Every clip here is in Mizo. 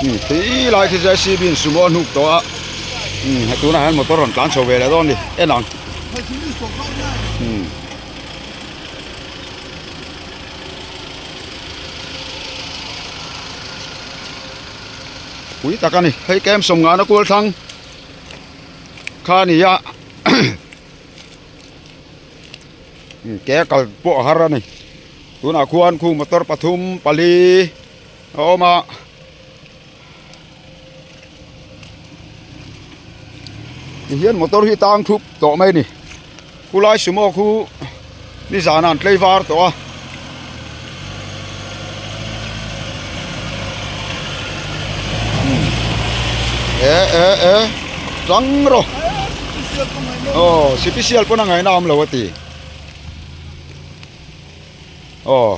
Khi lai khi JCB in sumo a hnuk tawh a umm hei tunah hian motor rawn tlan chho ve leh dawn a ni en ang umm. Pui tak a ni hei kem sawmngana kual thlang kha a ni a ke a kal pawh a har a ni tunah khuan khu motor pathum pali a awm a tihian motor hi tang thup tawh mai a ni khulai sumo khu nizan ah an tlei var tawh a. E e e tang rawh aw sipisial pawn a ngaihna a awm lo a ti aw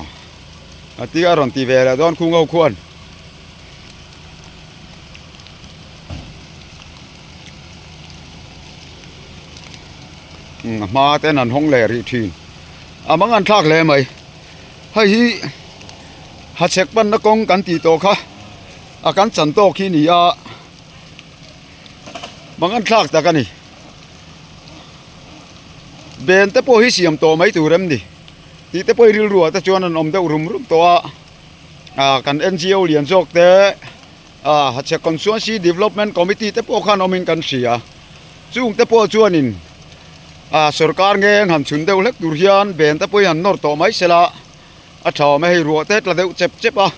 a ti a rawn ti ve leh dawn khung ho khuan. A hma ten an hawng leh rih thin a mang an thlak hle mai hei hi hachhek panna kawng kan tih tawh kha a kan chan tawk hi ni a mang an thlak tak a ni ben te pawh hi siam tawh mai tur em ni tih te pawh hi rilru ah te chuan an awm deuh rum rum tawh a ah kan N_G_O lian zawk te ah hachhek constituency development committee te pawh khan awmin kan hria chung te pawh chuanin ah sorkar ngeng han chhun deuh hlek tur hian ben te pawh hi han nawr tawh mai sela a tha awm e hei ruah te tla deuh chep chep a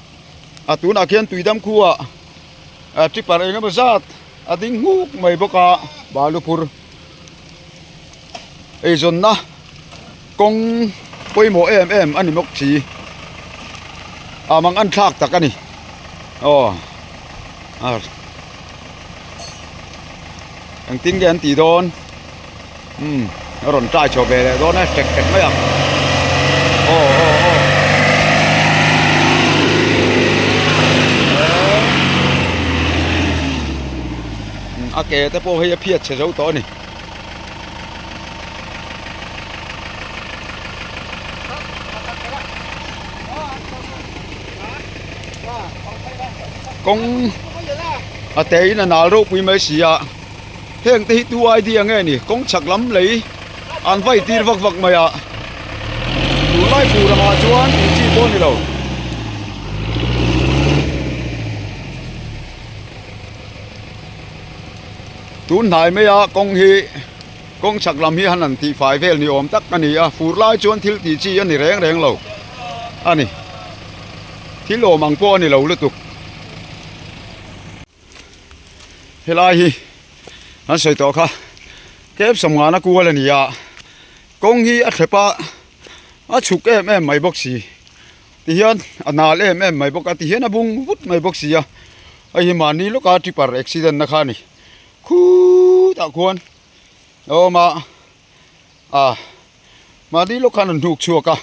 a tunah khian tuidam khuah ah tipper eng emaw zat a ding nghuk mai bawk a balu phur eizawnna kawng pawimawh em em a ni bawk si a mang an thlak tak a ni aw engtin nge an tih dawn umm a rawn try chho ve leh dawn a hrek hrek mai ang aw aw aw a ke te pawh hei a phiat chhe zo tawh a ni. Kawng a te in a nal ropui mai si a heng te hi tu idea nge ni kawng chhak lam lei an vai tir vak vak mai a tunlai fur angah chuan tih chi pawh a ni lo. Tun hnai mai a kawng hi kawng chhak lam hi han han tih fai vel ni awm tak a ni a fur lai chuan thil tih chi a ni reng reng lo a ni thil awm ang pawh a ni lo lutuk helai hi an sawi tawh kha tlem sawmngana kual a ni a kawng hi a thlep a a chhuk em em mai bawk si tihian a nal em em mai bawk a tihian a bung vut mai bawk si a hei hi mahni lawka tipper accident na kha a ni khutah khuan a awm a ah mahni lawk khan an hnuk chhuak a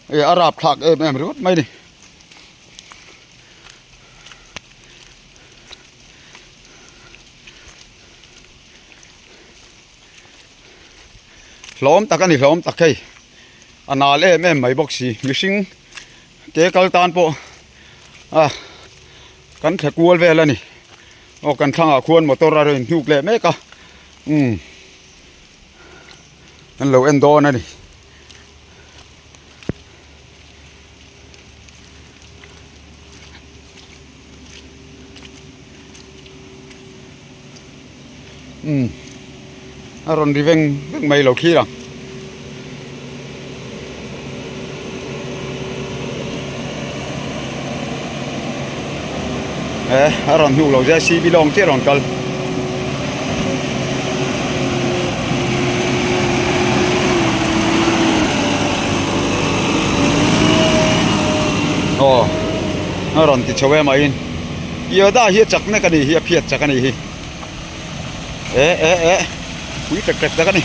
hei a rapthlak em em ringawt mai a ni. Hlawm tak a ni hlawm tak hei a nal em em mai bawk si mihring ke kal tan pawh a kan thle kual vel a ni aw kan thlangah khuan motor a rawn hnuk leh mek a umm an lo en dawn a ni. Umm a rawn ri veng veng mai lo thlir ang. E a rawn hnuk lo zia cb lawng chiah a rawn kal. Aw a rawn ti chho em aiin Yoda hi a chak nek a nih hi a phiat chak a nih hi e e e pui tek tek tak a ni.